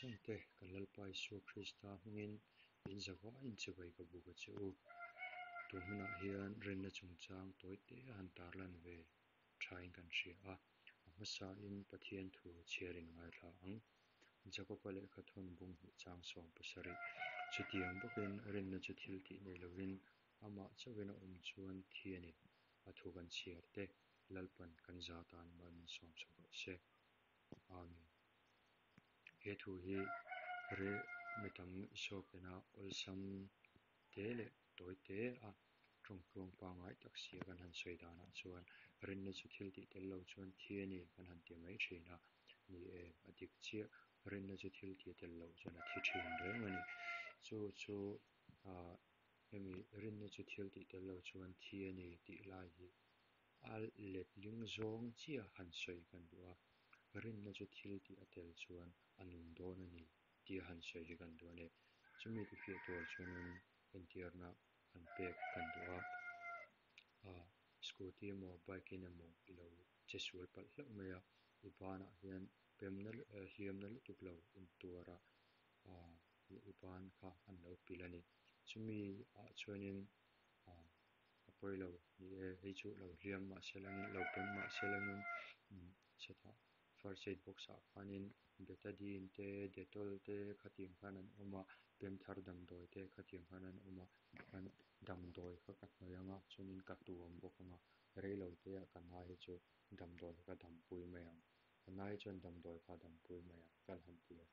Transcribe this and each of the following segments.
zawng te kan Lalpa Isua Krista hmingin in zavaiin chibai ka buk a che u. Tun hunah hian rinna chungchang tawi te a han tarlan ve thain kan hria a. A hmasain Pathian thu chhiarin ngaithla ang. Jakoba lehkha thawn bung hnih chang 17. Chutiang bawkin rinna chu thil tih nei lovin amah chauhin a awm chuan thi a ni. A thu kan chhiar te Lalpan kan za tan mal min sawm sak rawh se. Amen. He thu hi re mi tam zawk ina awlsam te leh tawi te a tawngtluang pangngai tak si a kan han sawi danah chuan rinna chu thil tih tel lo chuan thi a ni kan han ti mai thin a. Ni e, a dik chiah, rinna chu thil tih tel loh chuan a thi thin reng a ni. Chu chu ah hemi rinna chu thil tih tel lo chuan thi a ni tih lai hi a letling zawng chiah han sawi kan duh a, rinna chu thil tih a tel chuan a nung dawn a ni tia han sawi hi kan duh a ni. Chumi tifiah tur chuanin entirna han pek kan duh a, ah scooty emaw bike in emaw i lo che sual palh hlauh mai a, i banah hian pemna hliamna lutuk lo intuar a, ah i ban kha an lo pilh a ni. Chumi ah chuanin ah a pawi lo ni e, hei chu lo hliam mah se langin lo pem mah se langin umm satah first aid box ah khanin betadine te dettol te khatiang khan an awm a, pemthar damdawi te khatiang khan an awm a, khan damdawi kha ka hnawih ang a chuanin ka tuam bawk ang a, reilo te ah ka nai hi chu damdawi kha ka dampui mai ang, ka nai chuan damdawi kha a dampui mai ang kan han ti a.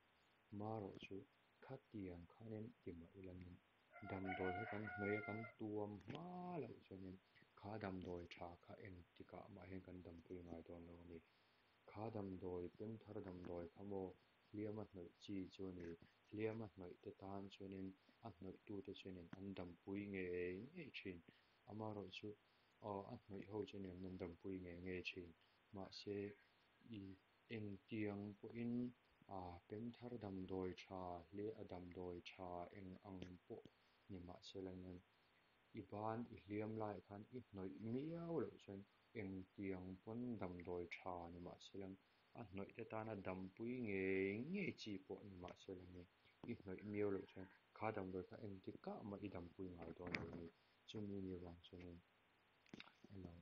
Marawh chu khatiang khanin ti mah ilangin damdawi kha kan hnawih a kan tuam hma loh chuanin kha damdawi tha kha engtikah mah hian kan dampui ngai dawn lo a ni. Kha damdawi pemthar damdawi kha maw hliama hnawih chi chu a ni. Hliama hnawih te tan chuanin a hnawihtute chuanin an dampui ngei ngei thin. Amaherawhchu chu aw a hnawih ho chuanin an dampui ngei ngei thin. Mahse i engtiang pawhin ah pemthar damdawi tha a damdawi tha eng ang pawh ni mahse langin i ban i hliam laiah khan i hnawih miau loh chuan engtiang pawn damdawi tha ni mahse lang a hnawih te tana dampui ngei ngei chi pawh ni mahse langin i hnawih miau loh chuan kha damdawi kha engtikah mah i dampui ngai dawn lo a ni. Chumi ni vang chuanin elo.